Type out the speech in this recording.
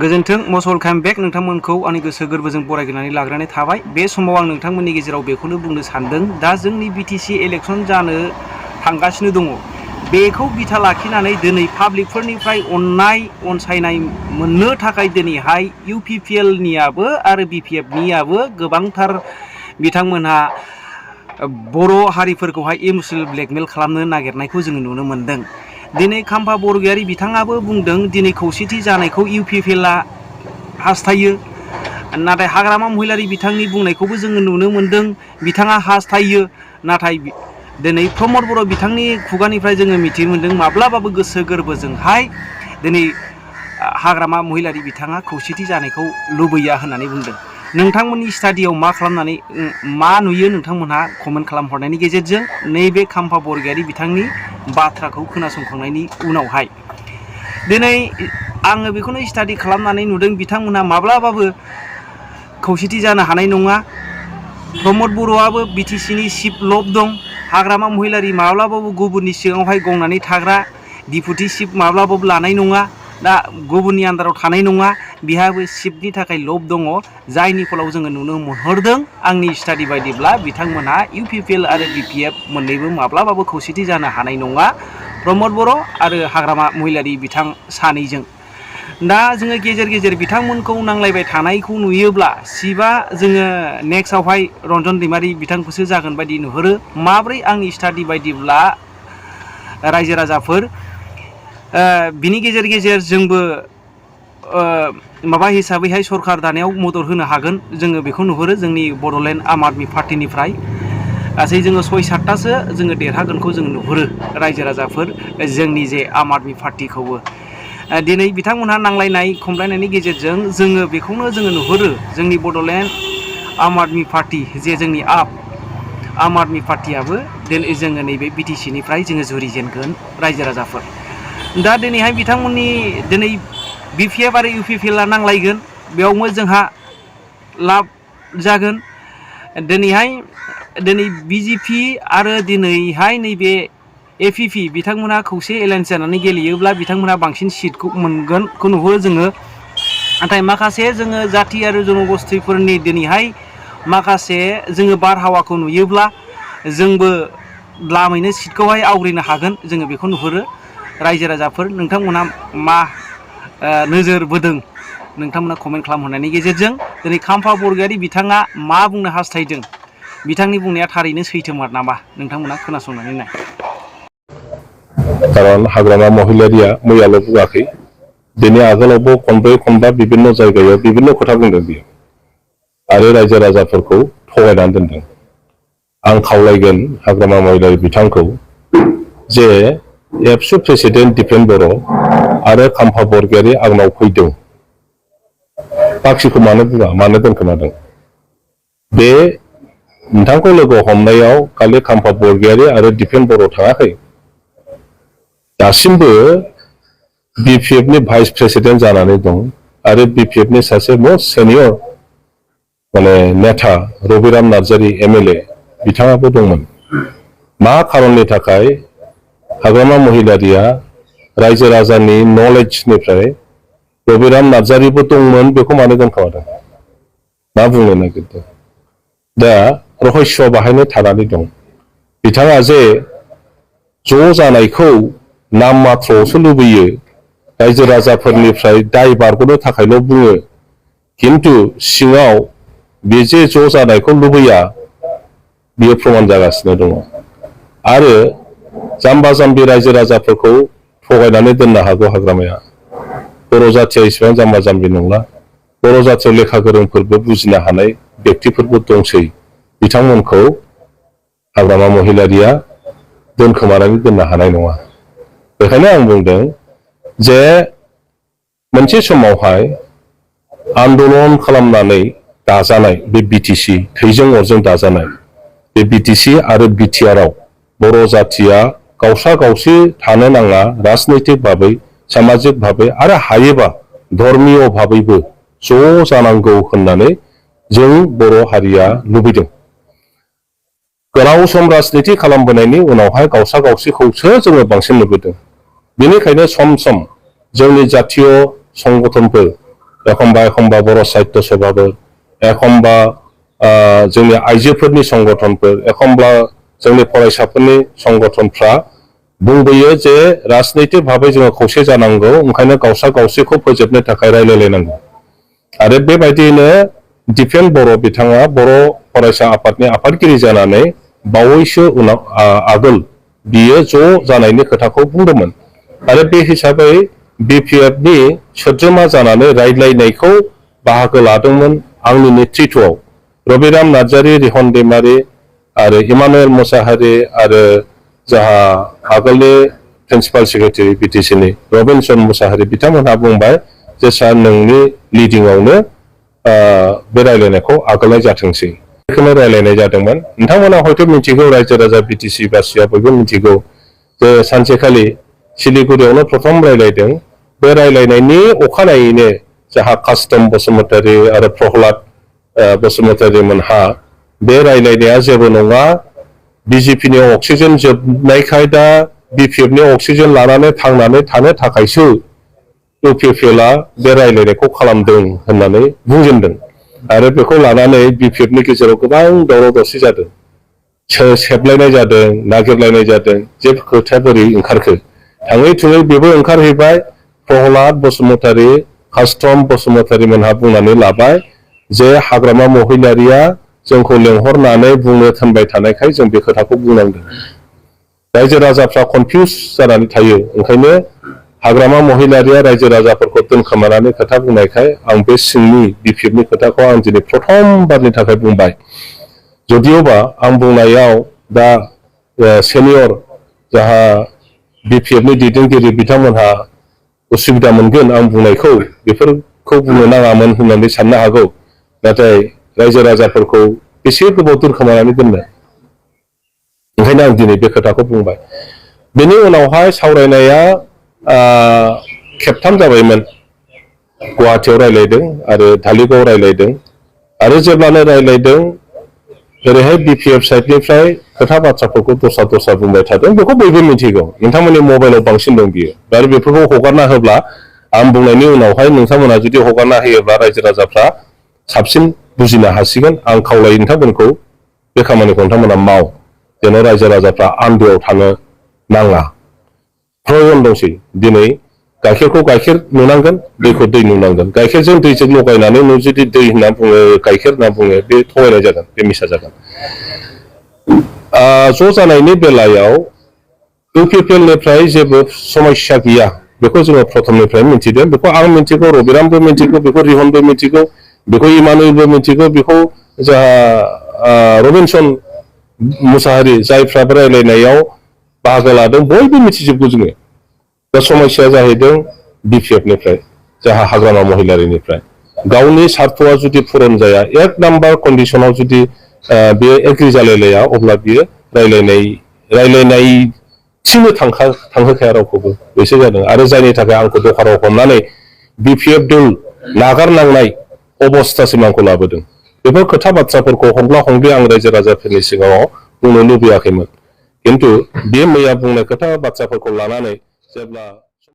गोजोन्थों must welcome बेक नोंथांमोनखौ आंनि गोसो गोरबोजों बरायग्रोनानै लाग्रोनाय थाबाय। बे समाव आं नोंथांमोननि गेजेराव बेखौनो बुंनो सानदों, दा जोंनि बिटिसि इलेक्सन जानो थांगासिनो दङ। बेखौ बिथा लाखिनानै दिनै पाब्लिकफोरनिफ्राय अननाय अनसायनाय मोननो थाखाय दिनैहाय UPPL नियाबो आरो BPF नियाबो गोबांथार बिथांमोनहा बर' हारिफोरखौहाय इमोसनेल ब्लेकमेल खालामनो नागिरनायखौ जोङो नुनो मोनदों। दिनै खाम्फा बरगयारी बिथाङाबो बुंदों दिनै खौसेथि जानायखौ UPPL आ हास्थायो, नाथाय हाग्रामा महिलारी बिथांनि बुंनायखौबो जोङो नुनो मोनदों बिथाङा हास्थायो, नाथाय दिनै प्रमद बर' बिथांनि खुगानिफ्राय जोङो मिथिनो मोनदों माब्लाबाबो गोसो गोरबोजोंहाय दिनै हाग्रामा महिलारी बिथाङा खौसेथि जानायखौ लुबैया होननानै बुंदों। नोंथांमोननि स्टाडियाव मा खालामनानै मा नुयो नोंथांमोनहा कमेन्ट खालामहरनायनि गेजेरजों नैबे खाम्फा बरगयारी बिथांनि बाथ्राखौ खोनासंखांनायनि उनावहाय दिनै आङो बेखौनो स्टाडि खालामनानै नुदों बिथांमोनहा माब्लाबाबो खौसेथि जानो हानाय नङा। प्रमद बर'आबो बिटिसिनि चिफ लब दं, हाग्रामा महिलारी माब्लाबाबो गुबुननि सिगाङावहाय गंनानै थाग्रा डिपुटि चिफ माब्लाबाबो लानाय नङा, दा गुबुननि आन्दाराव थानाय नङा, बिहाबो चिफनि थाखाय लब दङ, जायनि फलाव जोङो नुनो मोनहरदों आंनि स्टाडि बायदिब्ला बिथांमोनहा UPPL आरो BPF मोननैबो माब्लाबाबो खौसेथि जानो हानाय नङा प्रमद बर' आरो हाग्रामा महिलारी बिथां सानैजों। दा जोङो गेजेर गेजेर बिथांमोनखौ नांलायबाय थानायखौ नुयोब्ला सिबा जोङो नेक्स्टआवहाय रन्जन दैमारी बिथांखौसो जागोन बायदि नुहुरो। माब्रै आंनि स्टाडि बायदिब्ला रायजो राजाफोर बिनि गेजेर गेजेर जोंबो माबा हिसाबैहाय सरकार दानायाव मदद होनो हागोन जोङो बेखौ नुहुरो। जोंनि बड'लेण्ड आम आदमी पार्टीनिफ्राय गासै जोङो 6-7टासो जोङो देरहागोनखौ जोङो नुहुरो रायजो राजाफोर, जोंनि जे आम आदमी पार्टीखौबो। दिनै बिथांमोनहा नांलायनाय खमलायनायनि गेजेरजों जोङो बेखौनो जोङो नुहुरो जोंनि बड'लेण्ड आम आदमी पार्टी जे जोंनि आम आदमी पार्टीयाबो दिनै जोङो नैबे बिटिसिनिफ्राय जोङो जुरिजेनगोन रायजो राजाफोर। दा दिनैहाय बिथांमोननि दिनै BPF आरो UPPL आ नांलायगोन, बेयावनो जोंहा लाब जागोन। दिनै BJP आरो दिनैहाय नैबे APP बिथांमोनहा खौसे एलायन्स जानानै गेलेयोब्ला बिथांमोनहा बांसिन सिटखौ मोनगोनखौ नुहुरो जोङो। नाथाय माखासे जोङो जाथि आरो जनगोष्ठीफोरनि दिनैहाय माखासे जोङो बारहावाखौ नुयोब्ला जोंबो लामैनो सिटखौहाय आवग्रिनो हागोन जोङो बेखौ नुहुरो। रायजो राजाफोर नोंथांमोनहा मा नोजोर बोदों नोंथांमोना कमेन्ट खालामहरनायनि गेजेरजों। दिनै खाम्फा बरगयारी बिथाङा मा बुंनो हास्थायदों, बिथांनि बुंनाया थारैनो सैथोमार नामा नोंथांमोना खोनासंनानै नाय। कारन हाग्रामा महिलारिया मैयाल' बुङाखै, दिनै आगोलावबो खनब्रै खनबा बिभिन्न जायगायाव बिभिन्न खोथा बुंदों बियो आरो रायजो राजाफोरखौ थगायनानै दोनदों। आं खावलायगोन हाग्रामा महिलारी बिथांखौ जे एबसु प्रेसिडेन्ट दिपेन बर' आरो खाम्फा बरगयारी आंनाव फैदों, बाखिखौ मानो बुङा, मानो दोनखोमादों? बे नोंथांखौ लोगो हमनायाव खालि खाम्फा बरगयारी आरो दिपेन बर' थाङाखै, दासिमबो BPF नि भाइस प्रेसिडेन्ट जानानै दं आरो BPF नि सासे मस्ट सेनियर माने नेता रबिराम नार्जारी MLA बिथाङाबो दंमोन। मा खारननि थाखाय हाग्रामा महिलारिया रायजो राजानि नलेजनिफ्राय रबिराम नार्जारीबो दंमोन बेखौ मानो दोनखोमादों? मा बुंनो नागिरदों? दा रहस्यआ बाहायनो थानानै दं। बिथाङा जे ज' जानायखौ नाम मात्रआवसो लुबैयो, रायजो राजाफोरनिफ्राय दाय बारग'नो थाखायल' बुङो, खिन्थु सिङाव बे जे ज' जानायखौ लुबैया बियो प्रमान जागासिनो दङ। आरो जाम्बा जाम्बि रायजो राजाफोरखौ थगायनानै दोननो हागौ हाग्रामाया। बर' जाथिया इसेबां जाम्बा जाम्बि नंला, बर' जाथियाव लेखा गोरोंफोरबो बुजिनो हानाय व्यक्तिफोरबो दंसै, बिथांमोनखौ हाग्रामा महिलारिया दोनखोमानानै दोननो हानाय नङा। बेखायनो आं बुंदों जे मोनसे समावहाय आन्दलन खालामनानै दाजानाय बे बिटिसि, थैजों अरजों दाजानाय बे बिटिसि आरो बिटिआरआव बर' जाथिया गावसा गावसि थानो नाङा, राजनैतिक भाबै, सामाजिक भाबै आरो हायोबा धर्मीय भाबैबो ज' जानांगौ होननानै जों बर' हारिया लुबैदों। गोलाव सम राजनीति खालामबोनायनि उनावहाय गावसा गावसिखौसो जोङो बांसिन नुबोदों। बेनिखायनो सम सम जोंनि जातीय संगठनफोर एखम्बा बर' साहित्य सभाफोर एखम्बा जोंनि आइजोफोरनि संगठनफोर एखम्बा जोंनि फरायसाफोरनि संगठनफ्रा बुंबोयो जे राजनैतिक भाबै जोङो खौसे जानांगौ ओंखायनो गावसा गावसिखौ फोजोबनो थाखाय रायलायलायनांगौ आरो बेबायदियैनो दिपेन बर' बिथाङा बर' फरायसा आफादनि आफादगिरि जानानै बावैसो उनाव आगोल बियो ज' जानायनि खोथाखौ बुंदोंमोन आरो बे हिसाबै बिपिएफनि सोद्रोमा जानानै रायज्लायनायखौ बाहागो लादोंमोन आंनि नेतृत्वआव रबिराम नार्जारी रिहन दैमारी आरो इमानुएल मुसाहारी आरो जाहा आगोलनि प्रिन्सिपाल सेक्रेटारि बिटिसिनि रबिनसन मुसाहारी बिथांमोनहा बुंबाय जे सार नोंनि लिडिंआवनो बे रायलायनायखौ आगोलनाय जाथोंसै बेखौनो रायलायनाय जादोंमोन नोंथांमोना हयथ' मिथिगौ रायजो राजा बिटिसि बासिया बयबो मिथिगौ जे सानसेखालि सिलिगुरियावनो प्रथम रायलायदों बे रायलायनायनि अखानायैनो जाहा कास्टम बसुमतारी आरो प्रहलाद बसुमतारी मोनहा बे रायलायनाया जेबो नङा बिजेपिनि अक्सिजेन जोबनायखाय दा बिपिएफनि अक्सिजेन लानानै थांनानै थानो थाखायसो UPPLआ बे रायलायनायखौ खालामदों होननानै बुंजेनदों आरो बेखौ लानानै बिपिएफनि गेजेराव गोबां दावराव दावसि जादों सेबलायनाय जादों नागिरलायनाय जादों जे खोथाया बोरै ओंखारखो थाङै थुङै बेबो ओंखारहैबाय प्रहलाद बसुमतारी कास्टम बसुमतारी मोनहा बुंनानै लाबाय जे हाग्रामा महिलारिया जोंखौ लेंहरनानै बुंनो थिनबाय थानायखाय जों बे खोथाखौ बुंनांदों रायजो राजाफ्रा कनफ्यूज जानानै थायो ओंखायनो हाग्रामा महिलारिया रायजो राजाफोरखौ दोनखोमानानै खोथा बुंनायखाय आं बे सिंनि बिपिएफनि खोथाखौ आं दिनै प्रथमबारनि थाखाय बुंबाय जदियोबा आं बुंनायाव दा सेनियर जाहा बिपिएफनि दैदेनगिरि बिथांमोनहा उसुबिदा मोनगोन आं बुंनायखौ बेफोरखौ बुंनो नाङामोन होननानै साननो हागौ नाथाय रायजो राजाफोरखौ बेसे गोबाव दोनखोमानानै दोननो ओंखायनो आं दिनै बे खोथाखौ बुंबाय बेनि उनावहाय सावरायनाया खेबथाम जाबायमोन गुवाहाटीयाव रायलायदों आरो धालिगाव रायलायदों आरो जेब्लानो रायलायदों ओरैहाय बिपिएफ साइडनिफ्राय खोथा बाथ्राफोरखौ दस्रा बुंबाय थादों बेखौ बयबो मिथिगौ नोंथांमोननि मबाइलाव बांसिन दं बियो आरो बेफोरखौ हगारना होब्ला आं बुंनायनि उनावहाय नोंथांमोना जुदि हगारना होयोब्ला रायजो राजाफ्रा साबसिन बुजिनो हासिगोन आं खावलायो नोंथांमोनखौ बे खामानिखौ नोंथांमोना माव जेन' रायजो राजाफ्रा आन्दोआव थानो नाङा प्रयजन दंसै दिनै गाइखेरखौ गाइखेर नुनांगोन दैखौ दै नुनांगोन गाइखेरजों दैजों लगायनानै नों जुदि दै होनना बुङो गाइखेर होनना बुङो बे थगायनाय जागोन बे मिसा जागोन ज' जानायनि बेलायाव UPPLनिफ्राय जेबो समस्या गैया बेखौ जोङो प्रथमनिफ्राय मिथिदों बेखौ आं मिथिगौ रबिरामबो मिथिगौ बेखौ रिहनबो मिथिगौ बेखौ इमानुएलबो मिथिगौ बेखौ जाहा रबिनसन मुसाहारी जायफ्राबो रायलायनायाव बाहागो लादों बयबो मिथिजोबगौ जोङो दा समस्याया जाहैदों बिपिएफनिफ्राय जाहा हाग्रामा महिलारिनिफ्राय गावनि सार्थ'आ जुदि पुरन जाया एक नाम्बार कन्डिशनाव जुदि बेयो एग्रि जालायलाया अब्ला बियो रायलायनायथिंनो थांहोखाया रावखौबो बेसो जादों आरो जायनि थाखाय आंखौ दखानाव हमनानै बिपिएफ दल नागारनांनाय अबस्थासिम आंखौ लाबोदों बेफोर खोथा बाथ्राफोरखौ हंब्ला हंब्लि आं रायजो राजाफोरनि सिगाङाव बुंनो लुबैयाखैमोन किन्तु बे मैया बुंनाय खोथा बाथ्राफोरखौ लानानै जेब्ला